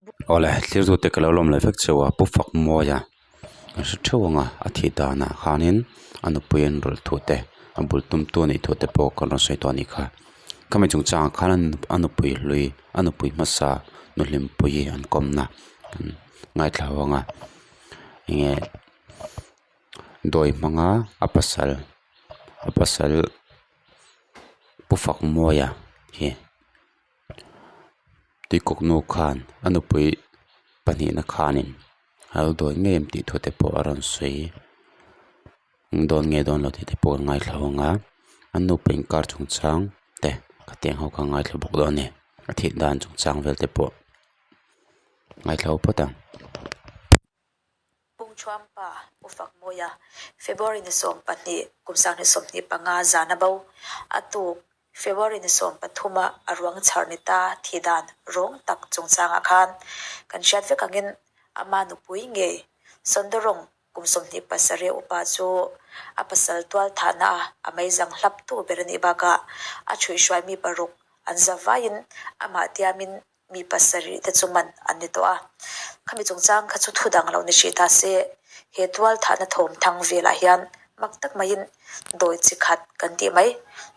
Awle thlir tute ka lo lawm leh vek cheu a Pu Fakmawia an hre theuh ang a a thih danah khanin a nupui an rawlh thu te a bul tum tu anih thu te pawh kan rawn sawi tawh a nih kha khami chungchangah khan a nupui hlui a nupui hmasa nu hlimpuii an kawmna an ngaithla ho ang a enge dawi hmanga a pasal a pasal Pu Fakmawia hi. Tuikuk nu khan a nupui pahnihna khanin a lo dawi ngei em tih thu te pawh a rawn sawi dawn nge dawn lo tih te pawh an ngaithla ang a an nupa inkar chungchang te khatiang ho kha an ngaithla bawk dawn a ni a thih dan chungchang vel te pawh ngaithla ho phawt ang. Pungchhuampa Pu Fakmawia, February ni 12, kum 2025 zan a bo. A tuk, February ni 13 a a ruang chhar ni ta thi dan rawng tak chungchangah khan kan hriat vek angin ama nupui ngei Sondorong kum 27 upa chu a pasal tual thahna a a meizang hlaptu ber a nih bakah a chhuihhruai mi paruk an za vaiin amah tiamin mi pasarih te chu man an ni tawh a, khami chungchang kha chu thu dang lo ni hrih ta se, he tual thahna thawm thang velah hian mak tak maiin dawi chi khat kan tih mai,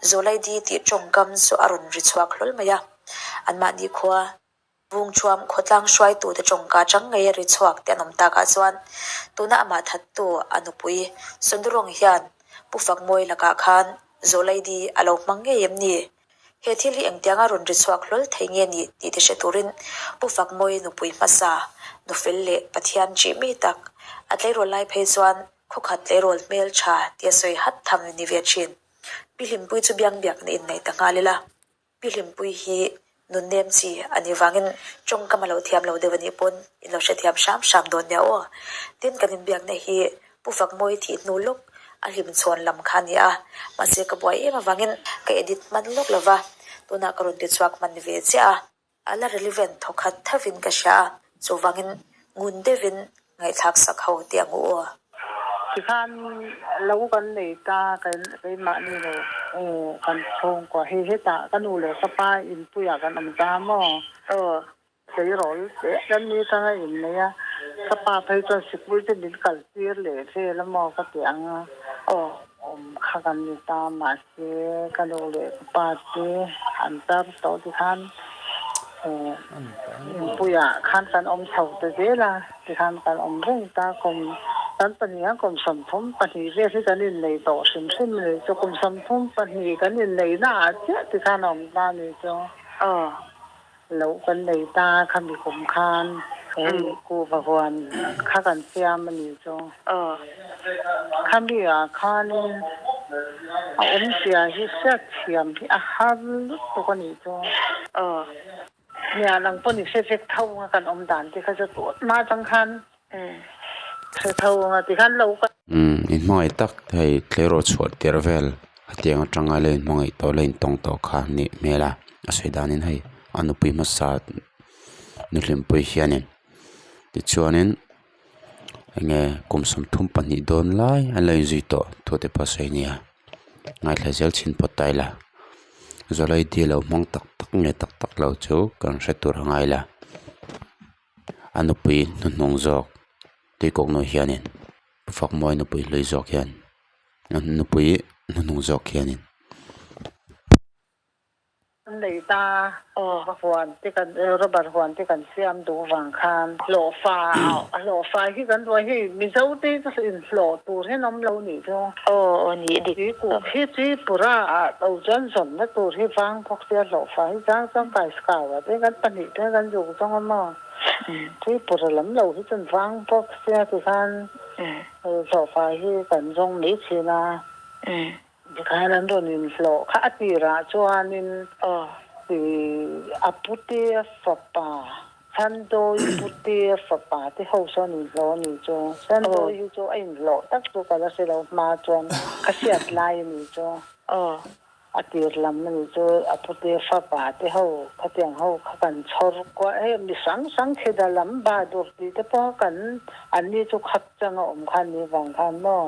Zawlaidi tih tawngkam chu a rawn ri chhuak hlawl mai a, anmahni khua Vungthuam khawtlang hruaitute tawngka chang ngei a ri chhuak te an awm takah chuan tuna amah thattu a nupui Sundurong hian Pu Fakmawi lakah khan Zawlaidi a lo hmang ngei em ni? He thil hi engtianga rawn ri chhuak hlawl thei nge ni tih te hre turin Pu Fakmawi nupui hmasa, nufel leh Pathian ṭih mi tak, a tleirawl lai phei chuan khawkhat tleirawl hmel ṭha tia sawi hat tham ni ve ṭhin. Pi Hlimpuii chu biang biakna inneih ta nghal ila. Pi Hlimpuii hi nunnem chi a nih vangin ṭawngkam a lo thiam lo deuh a nih pawn in lo hrethiam hram hram dawn nia aw. Tin, kan inbiakna hi Pu Fakmawi thih hnu lawk a hlim chhawn lam kha a ni a, mahse ka buai em avangin ka edit hman lawk lo va, tunah ka rawn ti chhuak hman ve chiah a. A la relevant thawkhat thovin ka hria a, chuvangin ngun deuhin ngaihthlak sak ho tih ang u aw. Tikhan lo kan nei ta, keimahni lo kan chhungkua hi hetah ka nu leh ka pa inpuiah kan awm ta maw? Aw. Tleirawl leh kan ni atanga innei a, ka pa phei chuan sikul te min kal tir leh vel a maw ka ti ang a, awm kha kan ni ta mahse ka nu leh ka pa te an tar tawh tikhan inpuiah khan kan awm chho ta zel a, tikhan kan awm reng ta kum kan pahnih khan kum 32 vel hi kan innei tawh hrim hrim a ni chu, kum 32 kan inneihna ah chiah tikhan a awm ta a ni chu. Loh kan nei ta khami kum khan hei kuhva huan kha kan siam a nih chu. Khami ah khanin a awmzia hi hriat thiam hi a har lutuk a nih chu. Nia nang pawh ni hre vek tho anga kan awm dan te kha chu tun hma atang khan hre tho anga tikhan lo kan. Umm inhmangaih tak hei tleirawl chhuah tirh vel hetiang atanga la inhmangaih tawh la intawng tawh kha a nih hmel a a sawi danin hei a nupui hmasa nu hlimpui hianin tichuanin enge kum 32 dawn lai an lo inzui tawh thu te pawh a sawi a ni a ngaithla zel chhin phawt ta ila zawlai dil lo hmang tak tak nge tak tak lo chu kan hre tur a ngai la. A nupui hnuhnung zawk tuikawk nu hianin Fakmawi nupui hlui zawk hian a nupui hnuhnung zawk hianin. An nei ta va huan te kan rubber huan te kan siam duh vang khan hlawhfa a hlawhfa hi kan duh a hei Mizo te hi chu inhlawh tur hian awm lo nih chu. Aw aw nih dik. Tuikuk hi Tripura ah lo chuan zawnna tur hi vang bawk sia hlawhfa hi chang chuan Kaiskau ah te kan pahnih te kan zuk zawng a maw Tripura lam lo hi chuan vang bawk sia tikhan hlawhfa hi kan zawng mai thin a tikhan an rawn inhlawh kha a tirah chuanin a pute fapa Chandawi pute fapa te ho sawn inhlawh a nih chu. Chandawi hi chu a inhlawh tak chu ka la hre lo hma chuan ka hriat lai a nih chu. A tir lam a nih chu a pute fapa te ho khatiang ho kha kan chhawr kual hei mi hrang hrang thida lam Bahadur tih te pawh kan an ni chu khap chang a awm khan ni vang khan maw.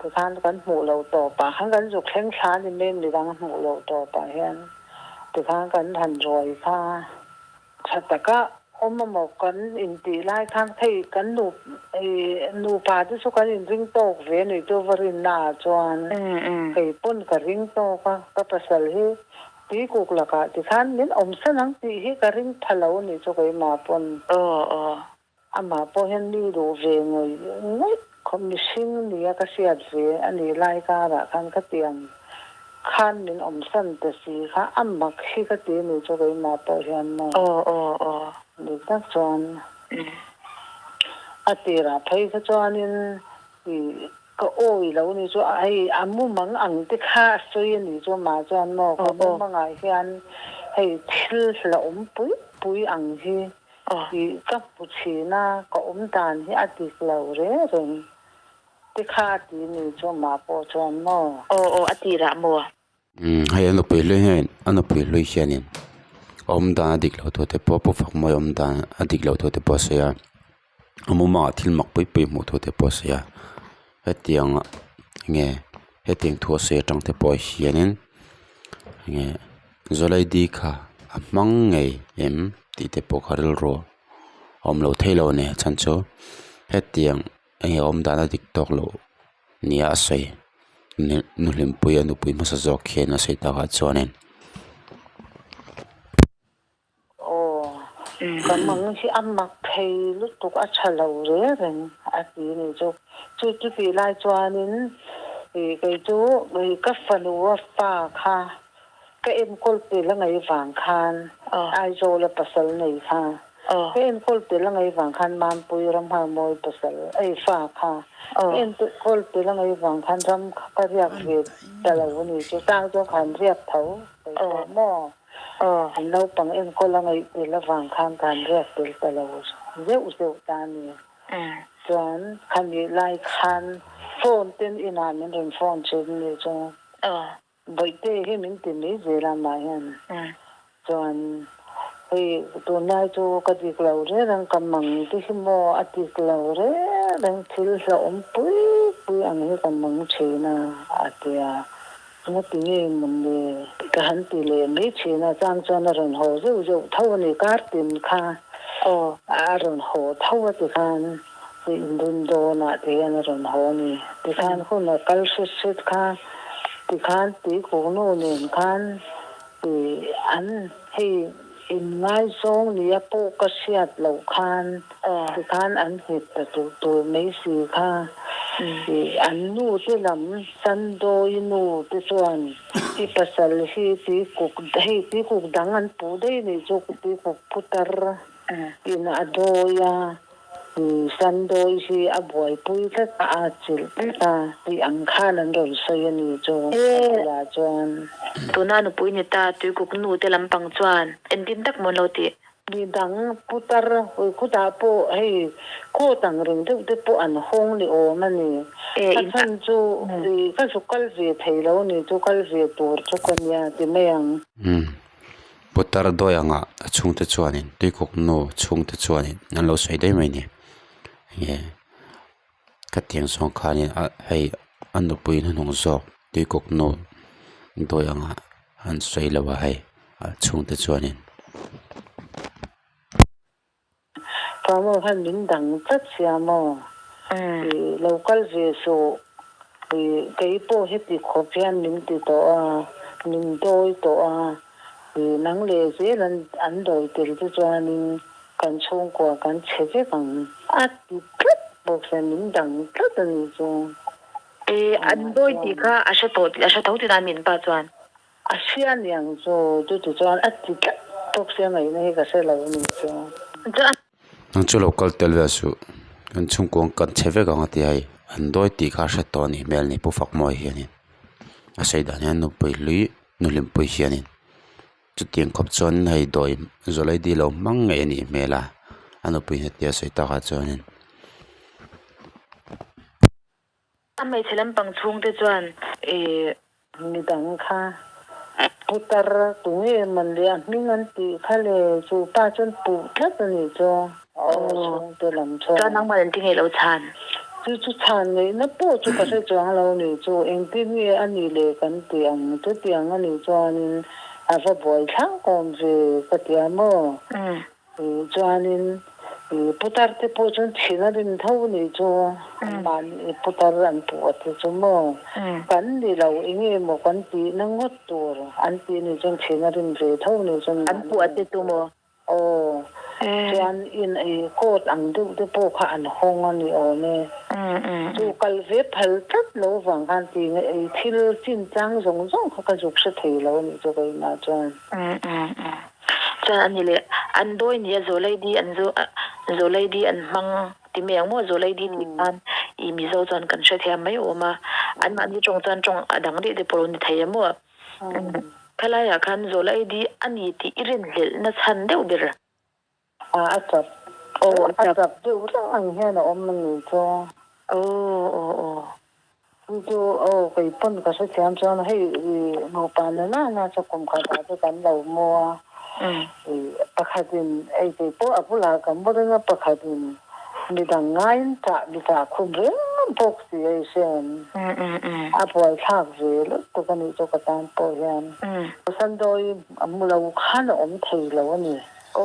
Tikhan kan hmuh loh tawpah khan kan zuk thleng thla a ni mai midang hmuh loh tawpah hian tikhan kan han ruai kha tha taka Awm amaw kan intih lai khan hei kan nu nupa te chu kan inring tawk ve anih chu va rinna ah chuan kei pawn ka ring tawk a, ka pasal hi tuikuk lakah tikhan min awmsan ang tih hi ka ring pha lo anih chu keimah pawn. Amah pawh hian mi duh ve ngawih ngawih khawp mihring nia ka hriat ve a nih lai karah khan ka ti ang khan min awmsan ta si kha a mak hi ka ti anih chu keimah pawh hian maw dik tak chuan a tirah phei kha chuanin ih Ka awi lo ni chu hei a mumang ang te kha a sawi a nih chu mah chuan maw ka mumangah hian hei thil hlauhawm pui pui ang hi tih ka hmu thin a, ka awm dan hi a dik lo reng reng te kha a ti ni chu mah pawh chuan maw. Aw aw a tirah maw? Umm hei a nupui hlui hian a nupui hlui hianin a awm dan a dik loh thu te pawh pu fak mawi awm dan a dik loh thu te pawh a sawi a a mumangah thil mak pui pui hmuh thu te pawh a sawi a hetiang nge hetiang thu a sawi atang te pawh hianin nge zawlaidi kha a hmang ngei em tih te pawh kha rilru a awm lo thei lo a ni a chhan chu hetiang enge awm dan a dik tawk loh nia a sawi nu hlimpui a nupui hmasa zawk hian a sawi takah chuanin. Aw, ka mang hi a mak thei lutuk a tha lo reng reng a ti ni chu. Chu chu tih lai chuanin ih kei chu ka fanu a fa kha Ka enkawl tel a ngaih vang khan Aizawl a pasal nei kha ka enkawl tel a ngaih vang khan Mampui Ramharmawi pasal ei fa kha ka enkawl tel a ngaih vang khan ram kha ka riak ve ta lo a ni chu tang chuan ka han riak tho thei tawh maw an naupang enkawl a ngaih tel avang khan ka han riak tel ta lo zeuh zeuh ta a ni chuan khami lai khan phone ten inah min rawn phone thin a ni chu. Bawihte hi min ti mai zel a mah hian chuan hei tunlai chu ka dik lo reng reng ka mang te hi maw a dik lo reng reng thil hlauhawm pui pui ang hi ka mang thin a a ti a engati nge mawn le ka han ti leh mai thin a chang chuan a rawn haw zeuh zeuh tho a ni kar tin kha a rawn haw tho a ti khan inrin dawnah te hian a rawn haw a ni. Tikhan hun a kal hret hret kha, tikhan tuikuk nu nen khan ih an hei inngaizawng nia pawh ka hriat loh khan tikhan an nghet ta tur tur mai si kha ih an nu te lam Sandawi nu te chuan i pasal hi tuikuk hei tuikuk dang an puh daih nih chu tuikuk putar in a dawi a. Sandawi hi a buaipui tlat a, a chilh tlat a tih ang khan an rawn sawi a ni chu a bulah chuan. Tuna nupui ni ta tuikuk nu te lampang chuan engtin tak maw an lo tih? Mi dang putar hawi khutah pawh hei coat ang reng deuh te pawh an hawng ni awm a ni. A chhan chu ka zuk kal ve thei lo ni chu kal ve tur chu ka nia ti mai ang. Putar dawi anga a chhungte chuanin tuikuk nu chhungte chuanin an lo sawi daih mai a ni enge khatiang zawng khanin a hei a nupui hnuhnawng zawk tuikuk nu dawi anga an sawi lo a hei a chhungte chuanin. Pamaw khan min dang tlat sia maw? Ih lo kal ve suh. Ih kei pawh heti khawp hian min ti tawh a, min dawi tawh a. Ih nang leh zel an an dawi tel te chuanin kan chhungkua kan chhe vek ang a ti tlat bawk sia, min dang tlat a nih chu. Ih an dawi tih kha a hre tawh a hre tho tina min pa chuan. A hria niang chu, chuti chuan a ti tlat tawk sia ngaihna hi ka hre lo a nih chu. Nang chu lo kal tel ve suh, kan chhungkuang kan chhe vek ang a ti a hei, an dawi tih kha a hre tawh a nih hmel a ni Pu Fakmawi hianin a sawi dan hian nupui hlui nu hlimpui hianin chutiang khawp chuan hei dawi zawlai dil lo hmang ngei a nih hmel a, a nupui hnatia sawi takah chuanin. A hmeichhe lampang chhungte chuan ih. Midang kha putar tunge man leh a hming an tih kha le chu pa chuan puh tlat a nih chu. Aw chhungte lam chuan. Chuan nangmah an ti ngei lo chhan. Chu chu chhan ngaihna pawh chu ka hre chuang lo nih chu engtin nge a nih leh kan ti ang chutiang a nih chuanin a va buai thlak awm ve ka ti a maw. Chuanin putar te pawh chuan thin a rim tho ni chu anmahni putar an puh a ti chu maw kan ni lo enge maw kan tihna ngawt tur an tih ni chuan thin a rim ve tho ni chuan an puh a ti chu maw. Aw chuan in court ang deuh te pawh kha an hawng a ni awm e. Chu kal ve phal tlat lo vang khan tihna thil chinchang zawng zawng kha ka zuk hre thei lo a nih chu keimah chuan. Chuan a ni leh, an dawi nia Zawlaidi an zo Zawlaidi an hmang ti mai ang maw? Zawlaidi tih khan i Mizo chuan kan hrethiam mai awm a, anmahni tawng chuan tawng a dang daih te pawh lo ni thei em maw? Khalaiah khan Zawlaidi a ni tih i rinhlelhna chhan deuh ber. A a chap Aw a a chap. chap deuh reng ang hian a awm a ni chu. Aw aw aw. Chu chu aw kei pawn ka hrethiam chuan hei i nupa na na na chu kum khatah te kan lo mu a, i pakhatin ei kei pawh a bulah ka mu reng a pakhatin midang ngaiin chah mi chah khum reng bawk si a i hria em? A buaithlak ve lutuk a nih chu ka tan pawh hian. Sandawi a mu lo khan a awm thei lo a ni. Aw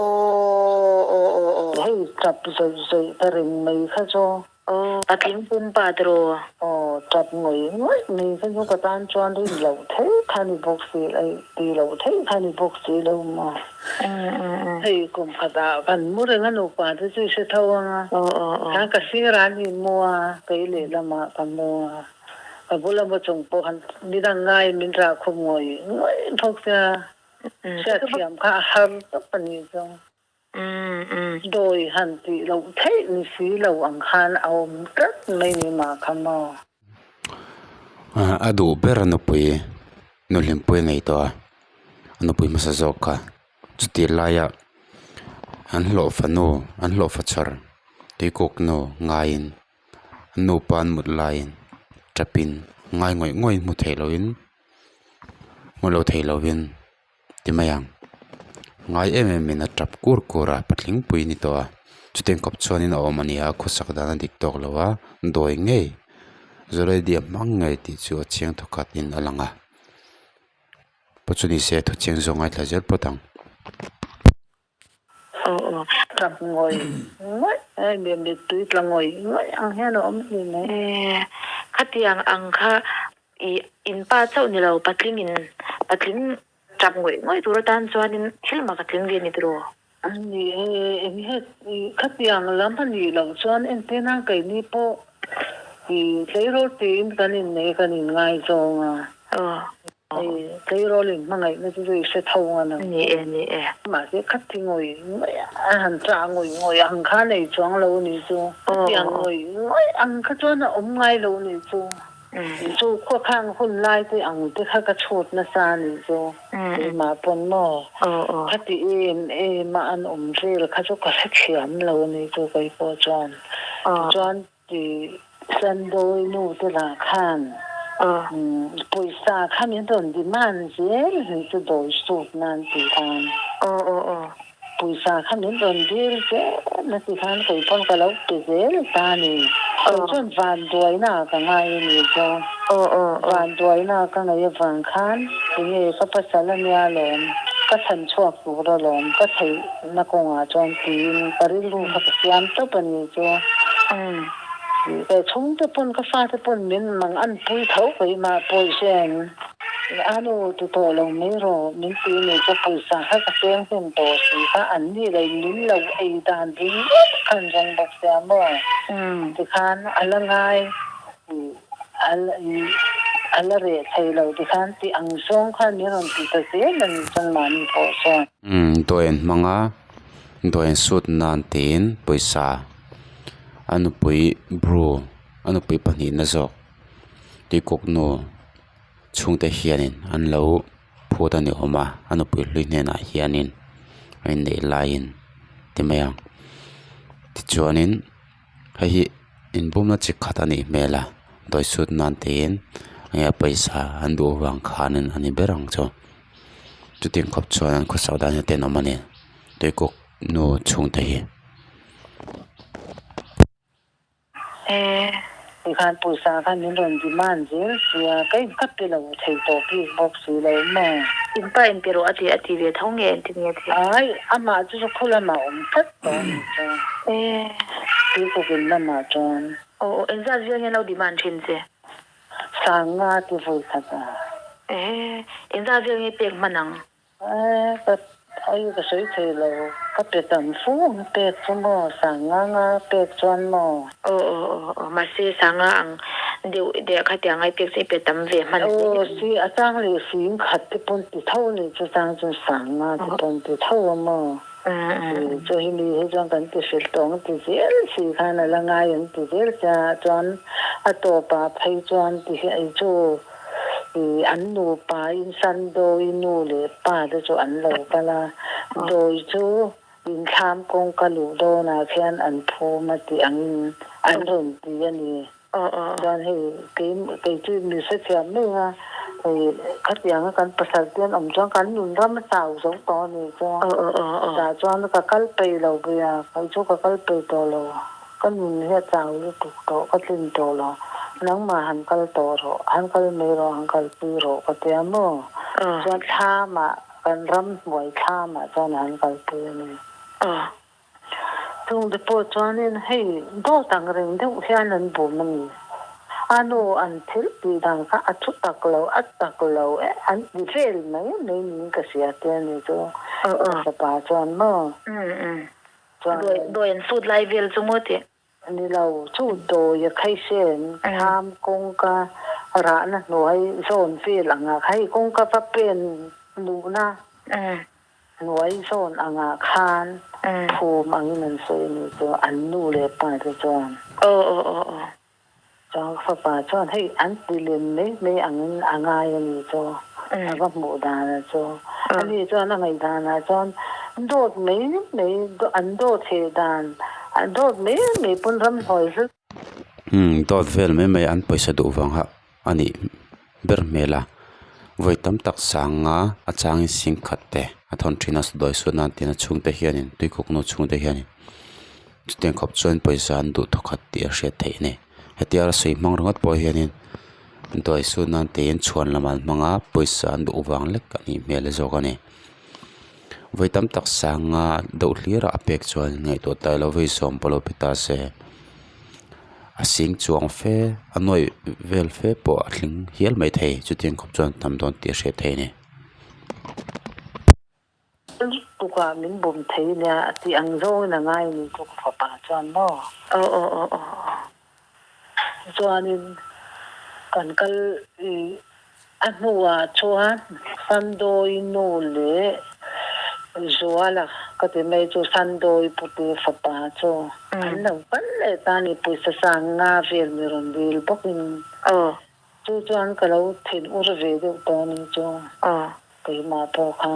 aw aw aw. Hei tap zawih zawih ta reng mai kha chu. Aw patling pumpa tiraw. Aw tap ngawih ngawih mai kha chu ka tan chuan rin loh theih kha ni bawk si aih ti loh theih kha ni bawk si lo maw. Hei kum khatah kan mu reng a nupa te chu i hre tho ang a. Khan ka sirah an inmu a, kei lehlamah ka mu a. Ka bula mu chung pawh khan midang ngaiin min rah khum ngawih ngawih bawk sia. Hriatthiam kha a har tawp a nih chu. Dawi han tih loh theih ni si lo ang khan a awm tlat mai ni mah kha maw. A duh ber a nupui nu hlimpui a nei tawh a, a nupui hmasa zawk kha. Chutih laia an hlawhfa nu, an hlawhfa chhar tuikuk nu ngaiin an nupa an mut laiin tap in ngai ngawih ngawih hmu thei loin Hmu lo thei lovin ti mai ang. Ngai em em in a tap kur kur a, patling pui a ni tawh a. Chutiang kawp chuanin a awm a ni a, khawsak dan a dik tawk lo a, dawi ngei Zawlaidia hmang ngei tih chu a chiang thawkhat in a lang a. Pawh chu ni se thu chiang zawng ngaithla zel phawt ang. Aw aw. Tap ngawih ngawih hei mi mittui tla ngawih ngawih ang hian a awm ni mai. E khatiang ang kha i in pa chauh ni lo patling in patling tap ngawih ngawih tur atan chuanin thil mak a tling ve ni tiraw? A ni e, eng he khatiang lam a nih loh chuan entirna keini pawh i tleirawl tiin kan innei kan inngaizawng a. Aw. Hei, tleirawl in hmangaihna chu chu i hre tho nga nang. Ni e, ni e. Mahse khat hi ngawih ngawih a han chah ngawih ngawih ang kha nei chuang lo ni chu. Khatiang ngawih ngawih ang kha chuan a awm ngai lo ni chu. Chu khuakhang hun lai te ang te kha ka chhut nasa ni chu. Keimah pawn maw? Khati em em a an awm vel kha chu ka hrethiam lo ni chu keipawh chuan. Tichuan Ti Sandawi nu te lah khan pawisa kha min rawn demand zel hi chu dawi sut nan ti khan pawisa kha min rawn dil zel a ti khan kei pawn ka lo pe zel ta a ni. Kei chuan vanduaina ah ka ngai a ni chu. Vanduaina ka ngaih avang khan tinge ka pasal a nia lawm, ka chhan chhuak tur alawm, ka theih na kawngah chuan tiin ka rilru kha ka siam tawp a ni chu. Ka chhungte pawn ka fate pawn min mang an pui tho keimah pawh hian a nu ti tawh lo mai rawh min ti nei chu pawisa kha ka seng hnem tawh si kha an ni leh min lo ei dan ringawt khan zawng bawk sia maw tikhan a la ngai a la reh thei lo tikhan ti ang zawng khan min rawn ti ta zel a ni chuan mahni pawh chuan. Dawh hmang a dawh sut nan tiin pawisa a nupui bru a nupui pahnihna zawk tuikuk nu chhungte hianin an lo phut a ni awm a a nupui hlui hnenah hianin a inneih laiin ti mai ang tichuanin hei hi inbumna chi khat a nih hmel a dawi sut nan tiin enge pawisa an duh avang khanin a ni ber ang chu. Chutiang khawp chuan an khawsak dan hi a tenawm a ni tuikuk nu chhungte hi. E. Tikhan pawisa khan min rawn demand zel sia, ka in ka pe lo thei tawh bik bawk si lo maw? In pa in pe rawh a ti a ti ve tho nge engtin nge ti? Ai, amah chu chu khaw lamah awm tlat tawh a nih chu. E. Tuikuk in lamah chuan. Aw aw, engzat vel nge lo demand thin che? Sanga ti vawi khat a. E, engzat vel nge pek hman ang? E, ka ai ka sawi thei lo, ka pe tam fu ang pek chu maw, sanga nga pek chuan maw? Aw aw aw aw, mahse sanga ang deuh deuh khatiang ai pek chu i pe tam ve hman hle Aw si, a chang leh sing khat te pawn ti tho a nih chu chang chuan sanga te pawn ti tho a maw? Chu hi mi hi chuan kan ti hrilh tawh ang ti zel si khan a la ngai an ti zel sia chuan a tawpah phei chuan ti hi ei chu ih an nupa in Sandawi nu leh pa te chu an lo kal a, dawi chu inthlam kawngka luh dawnah khian an phum a tih angin an rawn ti a ni. Chuan hei kei kei chu mi hrethiam mai a, hei khatianga kan pasal te an awm chuan kan nun ram a chau zo tawh a nih chu. Chutah chuan ka kal peih lo pui a, kei chu ka kal peih tawh lo, ka nun hi a chau lutuk tawh, ka tlin tawh lo, nangmah han kal tawh rawh, han kal mai rawh, han kalpui rawh ka tia maw? Chuan thlamah kan ramhnuai thlamah chuan han kalpui a ni. Chungte pawh chuanin hei dawt ang reng deuh hian an bum a ni. A nu an thil tih dan kha a thu tak lo, a tak lo e, an ti vel mai mai niin ka hria te a ni chu. Ka fapa chuan maw? Chuan. Dawi an sut lai vel chu maw tih? Ni lo, chu dawi a khaisen thlam kawngka rahna hnuai zawn vel anga hei kawngka va pen luhna Hnuai zawn angah khan phum angin an sawi a nih chu, an nu leh pa te chuan. Aw aw aw aw. Chuan ka fapa chuan hei an ti lem mai mai angin a ngai a nih chu, a va hmuh danah chu. Ani chuan a ngaih danah chuan dawt mai mai, an dawt heh dan, dawt mai mai pawn ramhnuai hlut. Umm dawt vel mai mai an pawisa duh vang ha. A nih ber hmel a, vawi tam tak sanga a changin sing khat te a thawn thin a dawi suat nan tiin a chhungte hianin tuikuk nu chhungte hianin chutiang khawp chuan pawisa an duh thawkhat tih a hriat theih a ni hetia a sawi hmang ringawt pawh hianin dawi suat nan tiin chhuan lam an hmang a pawisa an duh vang lek a nih hmel zawk a ni vawi tam tak sanga deuh hlir a a pek chuan ngaihtuah ta ilo vawi sawm pawh lo pe ta se. A sing chuang fe a nuaih vel fe pawh a tling hial mai thei chutiang khawp chuan tam dawn tih a hriat theih a ni. Tukah min bum thei nia a tih ang zawngin a ngai a ni chu ka fapa chuan maw? Aw aw aw aw aw. Chuanin kan kal i A hnuah chuan Sandawi nu leh Zuala ka ti mai chu Sandawi pute fapa chu an lo kal leh ta a ni, pawisa sang nga vel mi rawn dil bawkin chu chuan ka lo thin ur ve deuh tawh a ni chu keimah pawh kha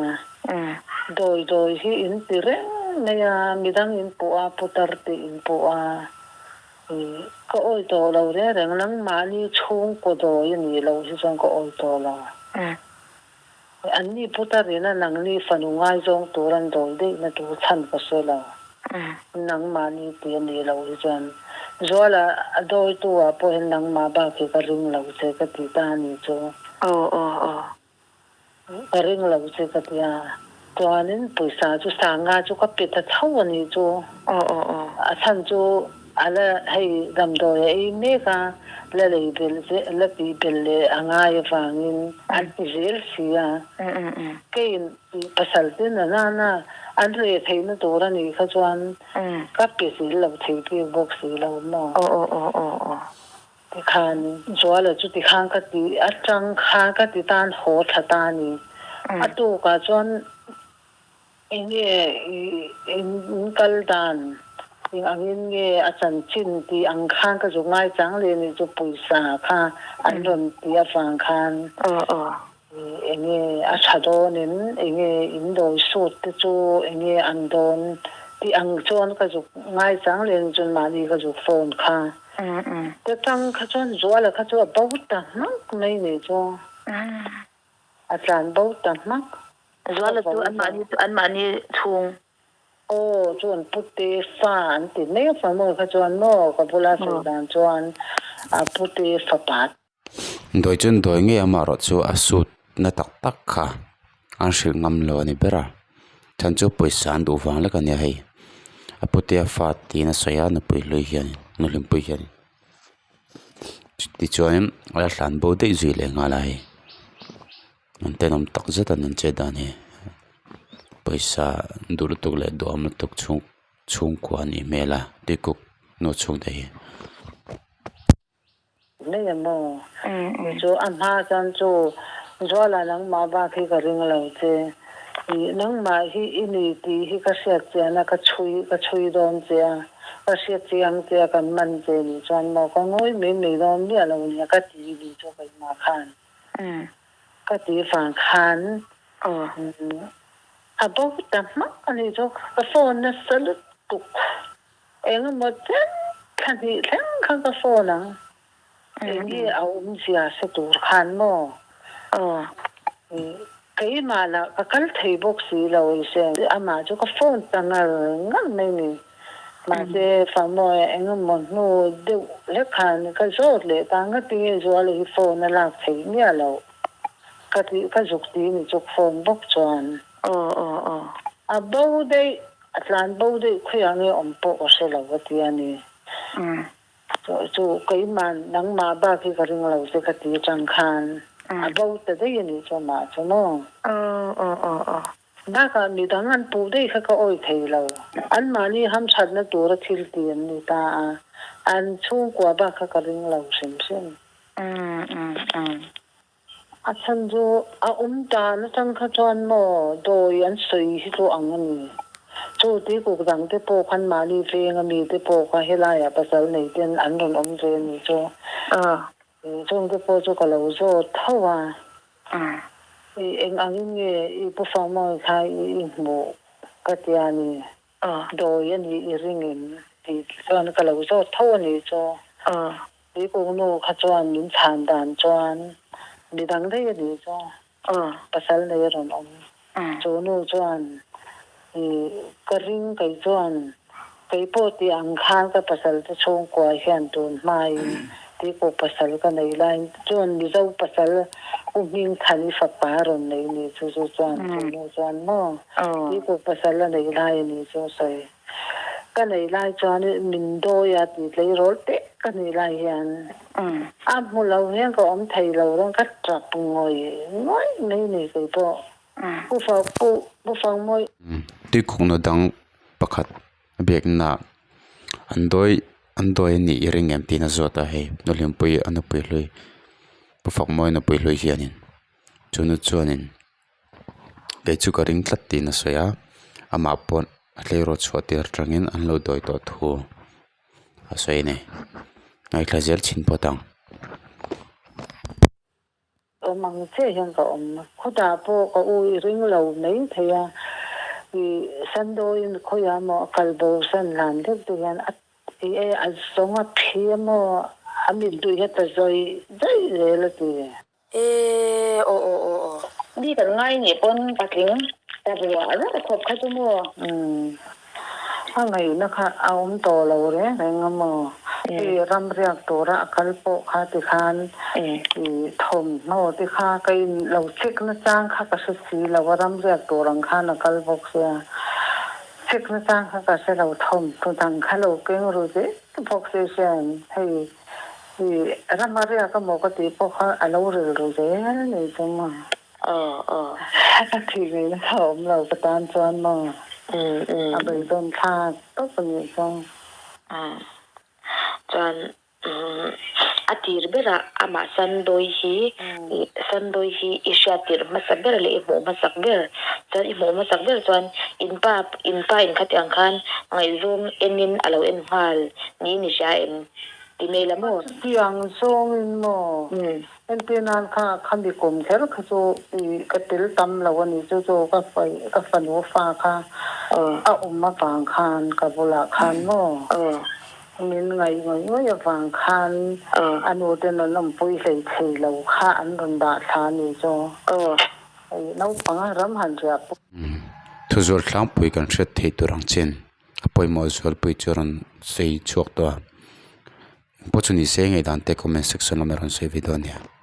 dawi dawi hi in ti reng mai a, midang in puh a, putar tih in puh a. Ka awi tawh lo reng reng, nangmahni chhungkaw dawi a nih loh hi chuan ka awi tawh lo. Anni putar ina nangni fanu ngaizawng tur an dawi daihna tur chhan ka hre lo. Nangmahni tih a nih loh hi chuan Zuala a dawitu ah pawh hian nangmah bak hi ka ring lo che ka ti ta a nih chu. Aw aw aw. Ka ring lo che ka ti a, chuanin pawisa chu sanga chu ka pe ta chho a nih chu. Aw aw aw. A chhan chu a la hei damdawi a ei mek a, la lei belh ze la tih belh leh a ngai avangin an ti zel si a. Keiin pasal te na nana an reh theihna tur a nih kha chuan ka pe zel lo thei bik bawk si lo maw. Aw aw aw aw aw. Tikhan Zuala chu tikhan ka ti atang khan ka ti tan haw thla ta a ni. A tukah chuan enge in kal dan eng angin nge a chanchin tih ang khan ka zuk ngaichang leh nih chu pawisa kha an rawn tih avang khan enge a tha dawnin enge in dawi sut te chu enge an dawn tih ang chuan ka zuk ngaichang leh nih chuan mahni ka zuk phone kha. Ka tang kha chuan Zuala kha chu a bo ta hmak mai nih chu a tlan bo ta hmak. Zuala chu anmahni chu anmahni chhung. Aw chuan pute fa an ti mai a fa maw kha chuan maw ka bula sawi dan chuan. A pute fapa. Dawi chuan dawi ngei amaherawh chu a suit na tak tak kha an hrilh ngam lo a ni ber a chhan chu pawisa an duh vang lek a nia hei a putea fa tiin a sawi a nupui hlui hian nuhlimpui hian tichuan a la hlan bo daih zui leh nghal a hei an tenawm tak zet a an chet dan hi pawisa duh lutuk leh duham lutuk chhung chhungkua a nih hmel a tuikuk nu chhungte hi. Mai a maw? Chu a hma chuan chu Zuala nangmah bak hi ka ring lo che. Ih nangmah hi i ni tih hi ka hriat chian a, ka chhui ka chhui dawn che a, ka hriat chiang che a kan man che nih chuan maw ka ngawi mai mai dawn miah lo nia ka ti nih chu keimah khan ka ti vang khan a bo ta hmak a nih chu ka phone nasa lutuk. Engemaw chen thla hnih thleng kha ka phone ang. Enge a awmzia hre tur khan maw? Keimah lah ka kal thei bawk si lo i hre. Amah chu ka phone ta ngar ngar mai ni. Mahse Famoa engemaw hnu deuh hlek khan ka zawt leh ta ngatinge Zuala hi phone a lak theih miah loh ka tih ka zuk ti ni chuk phone bawk chuan. A bo daih A tlan bo daih khawiah nge awm pawh ka hre lo a ti a ni. Chu keimah nangmah bak hi ka ring lo che ka ti atang khan a bo ta daih a nih chu amah chu maw? Bakah midang an puh daih kha ka awih thei lo. Anmahni hamthatna tura thil ti an ni ta a, an chhungkua bak kha ka ring lo hrim hrim. A chhan chu a awm dan atang kha chuan maw dawi an sawi hi chu ang a ni. Chu tuikuk dang te pawh khan mahni veng a mi te pawh kha helaiah pasal nei ten an rawn awm ve a ni chu. Chung te pawh chu ka lo zawt tho a. Eng angin nge i pu Fangmawi kha i hmuh ka tia a ni. Dawi a nih i ring em tih chuan ka lo zawt tho a ni chu. Tuikuk nu kha chuan min chhan dan chuan midang daih a nih chu pasal nei a rawn awm. Chu nu chuan ih ka ring kei chuan kei pawh tih ang khan ka pasal te chhungkua hian tun hmain tuikuk pasal ka nei laiin chuan Mizo pasal U Hmingthani fapa a rawn nei nih chu chu chuan chu nu chuan maw tuikuk pasal a nei lai a nih chu a sawi. Ka nei lai chuan min dawi a tih tleirawl teh ka nih lai hian a hmu lo hian ka awm thei lo reng ka tap ngawih ngawih mai ni kei pawh Pu Fang Pu Pu Fangmawi. Tuikhawkna dang pakhat a biakna an dawi an dawi a nih i ring em tiin a zawt a hei Nuhlimpui a nupui hlui Pu Fakmawi nupui hlui hianin chunu chuanin. Kei chu ka ring tlat tiin a sawi a amah pawh a tleirawl chhuah tir atangin an lo dawi tawh thu a sawi a ni ngaithla zel chhin phawt ang. Awm ang chiah hian ka awm khawtah pawh ka u i ring lo mai thei a ih sandawiin khawiah maw a kal bo san hlan deuh te hian a ti e a zawng a thi a maw a mitduih hi a ta zawih zawih zel a ti. E aw aw aw aw. Mi kan ngai nih pawn patling ta ruah ruah khawp kha chu maw? Umm. A ngaihna kha a awm tawh lo reng reng a maw? Hei ram riak tura a kal pawh kha ti khan i thawmhnaw te kha ka in lo check na chang kha ka hre si lo a, ram riak tur ang khan a kal bawk sia. Check na chang kha ka hre lo, thawmhnaw dang kha lo keng ru zel bawk si hian hei I rama riak emaw ka tih pawh kha a lo rilru zel ni chu maw. Aw aw. Ka thih ngaihna kha a awm lo ka tan chuan maw. A beidawn thlak tawp a nih chu. Umm. Chuan a tir berah amah Sandawi hi Sandawi hi i hriat tirh hmasa ber leh i hmuh hmasak ber. Chuan i hmuh hmasak ber chuan in pa in pa in khatiang khan ngaihzawng enin a lo en nghal niin i hria em? Ti mai la maw? Chutiang zawngin maw? Entir nan kha khami kum kher kha chu i ka tel tam lo a ni chu chu ka ka fanu fa kha a awm avang khan ka bulah khan maw? Min ngaih ngawih ngawih avang khan a nu ten an awmpui hlei thei lo kha an rawn dah thla a ni chu. Hei naupang a ram han riah pawh. Thuzual tlangpui kan hriat thei tur ang chin. A pawimawh zualpui chu rawn sawi chhuak tawh a. Pawh chu ni se ngaihdan te comment section lamah rawn sawi ve dawn nia.